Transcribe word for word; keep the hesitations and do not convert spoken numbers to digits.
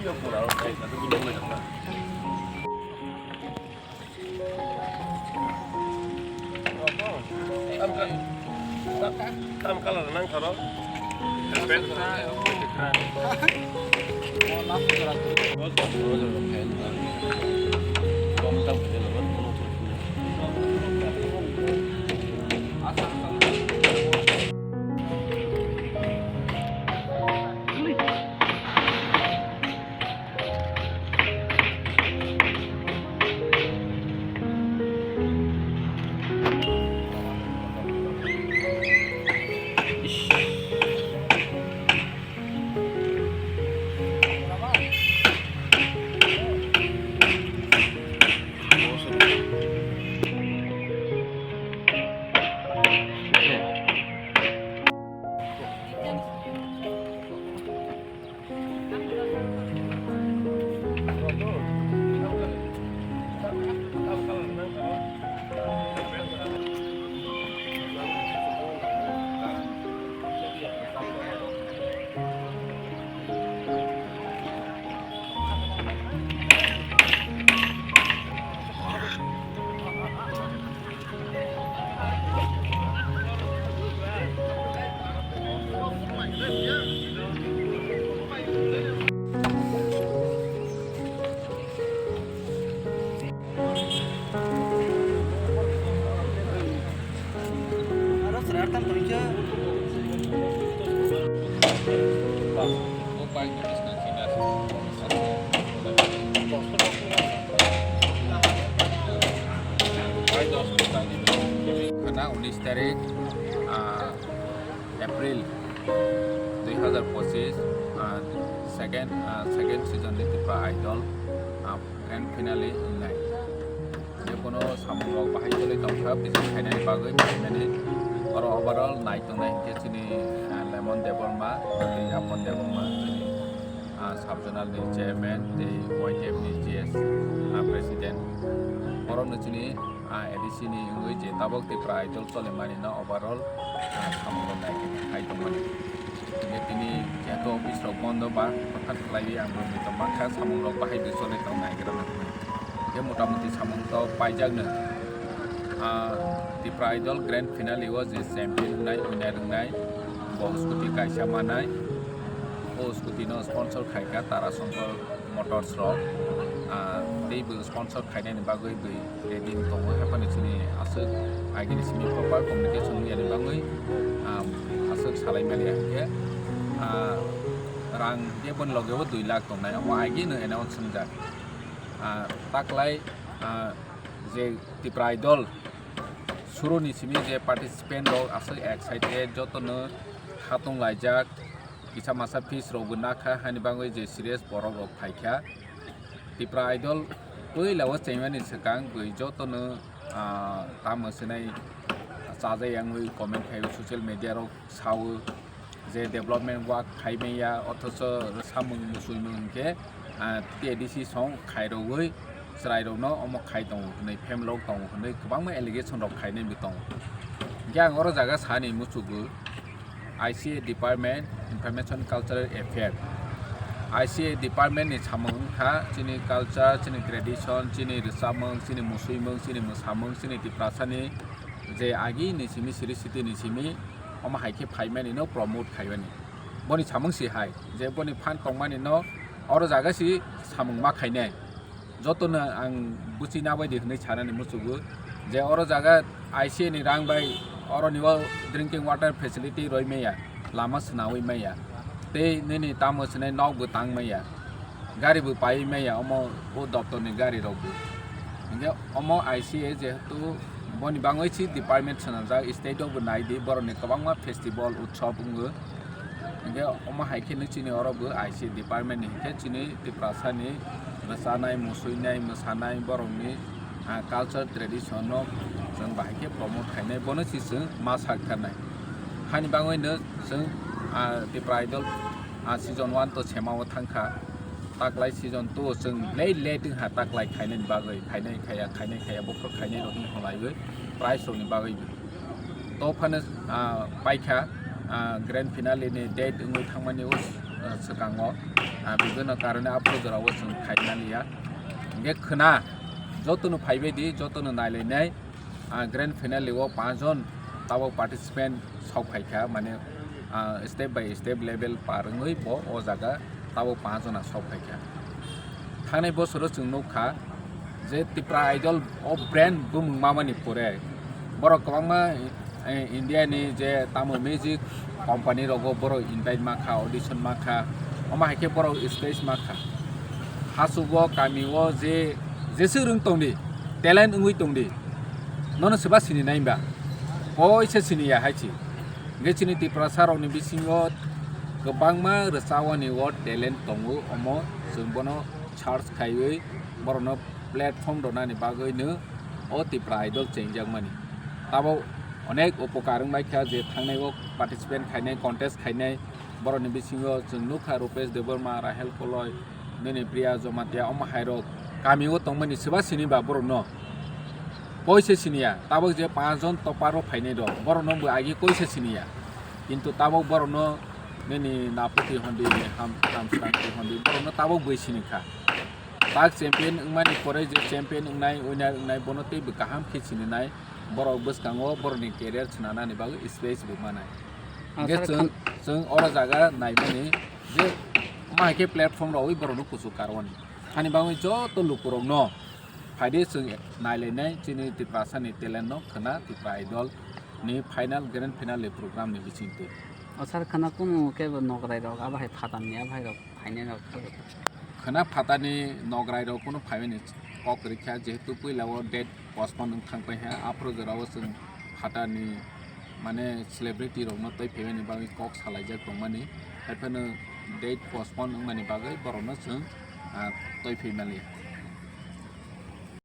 Tam color nang tharo. Khana unis tarik, ah, April dui hazar pochis, ah, second, ah, second season ni Tipra Idol, ah, grand finale wngnai. Jebono samung rok bahai choli tongkha, bijing khainani bagwi phaimani. Oro overall nai tongnai hinkhe chini, ah, Lemon Debbarma, tei Yapon Debbarma, chini, ah, sub-zonal ni chairman, tei Y T F ni G S, ah, president. Borokno chini, ah, A D C ni wngwi je tabok Tipra Idol cholimani no overall, ah, samung rok nai khe hai tongmani. Hingke tini jehetu office rok bondo ba, hothat khlaiwi ang bumui tongma kha, samung rok bahai dui choli tong nai gra nang. Hingke mota moti samung to paijak no. Ah, Tipra Idol grand finale o je champion wngnai, winner wngnai, bo scooty kaisa manai. O scooty no sponsor khai kha Tara Shankar Motors rok, ah, tei bo sponsor khainani bagwi bwi ready wng tongo, haphano chini aswk agini simi proper communication wngya ni bagwi, ah, aswk salai mani hwnkhe, ah, rang hwnkhe boni loge o dui lakh tongnai, omo agino announce wngjak. Ah, taklai, ah, je Tipra Idol suru ni simi je participant rok aswk excited, jotono khatung laijak. Kisa masa fees rok bo nakha, hani bagwi je serious borok rok phaikha. Tipra Idol puila o chaimani swkang bwi jotono, ah, tamo swnai chajai yangwi comment khai o, social media rok sao je development work khai manya, othocho samung muchungmung hinkhe, ah, T D C song khairogwi chwrairokno omo khai tongo hwnwi, phem lok tongo hwnwi kwbangma allegation rok khainai bo tongo. Hinkhe ang oro jaga sani muchugo, I C A department, Information Cultural Affair, I C A department ni samung wngkha chini culture, chini tradition, chini rwchapmung, chini musuimung, chini mwsamung, chini Tiprasani je agi ni simi, siri siti ni simi, omo hai khe phaimani no promote khaimani. Boni samung si hai je boni phan tongmani no oro jaga si samung ma khainai. Jotono ang buchina bai di hwnwi sanani muchugo je oro jaga I C A ni rang bai oroni o drinking water facility roi maya, lama swnawi maya, tei nini tamo swnai nok bo tang maya, gari bo pai maya, omo o doptor ni gari rok bo. Hinkhe omo I C A jehetu boni bangwi si department swnamjak, state o bo nai di, borok ni kwbangma festival utsob wngo. Hinkhe omo hai khe no chini oro bo I C A department ni hinkhe chini Tiprasa ni rwchanai, musuinai, mwsanai borok ni, ah, culture tradition no chwng bahai khe promote khainai, bono si chwng ma sak thar nai. Hani bagwi no chwng, ah, Tipra Idol, ah, season one to sema o thang kha, taklai season two o chwng late late wng kha taklai khainai ni bagwi, khainai khaya, khainai khaya, buphuru khainai rok hinwi hwnlaiwi prize rok ni bagwi bo. To phano, ah, paikha, ah, grand finale ni date wngwi thangmani o, ah, swkango. Ah, bibhinno karone aphuru jorao chwng khaimaliya. Hingkhe khwna jotono phaibaidi, jotono nailainai. Ah, grand finale o panchjon tabok participant sok phaikha, mane, ah, step by step level par wngwi bo o jaga tabok panchjona sok phaikha. Thangnai bosoro chwng nukha je Tipra Idol o brand bumung mamani pore borok kwbangma, eh, India ni je tamo music company rogo borok invite makha, audition makha, omo hai khe borok stage makha. Hasugo kami o je, jeswk rwng tongdi, talent wngwi tongdi, nono swba sini nai ba? Koise sini ya hai si. Hingkhe chini Tiprasa rokni bisingo kwbangma rwchawani o talent tongo, omo chwng bono search khaiwi borokno platform rwnani bagwino o Tipra Idol chengjakmani. Tabok onek upokar wngbai kha je thangnai o participant khainai, contest khainai, borokni bisingo chwng nukha Rupesh Debbarma, Rahel Koloi, nini Priya Jamatia, omo hai rok kami o tongmani swba sini ba borokno? Koise sini ya, tabok je panchjon topper o phainai rok, borokno bo agi koise sini ya. Kintu tabok borokno nini Napoti hondi, Ham-, Hamsrangti hondi, borokno tabok bui sini kha. Tak champion wngmani pore je champion wngnai, winner wngnai, bono teibo kaham khe sininai, borok bwskango borokni career swnanani bagwi space bo manai. Ah, Hingkhe sir, chwng, kham- chwng oro jaga naimani je omo hai khe platform rogwi borokno kuchuk karwani. Hani bagwi joto lukurokno phaidi chwng nailainai chini Tiprasani talent no khwna Tipra Idol ni final, grand finale program ni bisingtwi. O sir, khwna kunu kebo nograi rok, abo hai phatar ni, abo hai rok phainai rok. Khwna phatar ni nograi rok kunu phaimani kok rikha, jehetu puila o date postpone wng thang paikha, aphuru jora o chwng phatar ni mane celebrity rok no tei phaimani bagwi kok salaijak tongmani, haiphano date postpone wngmani bagwi borok no chwng, ah, tei phaimani.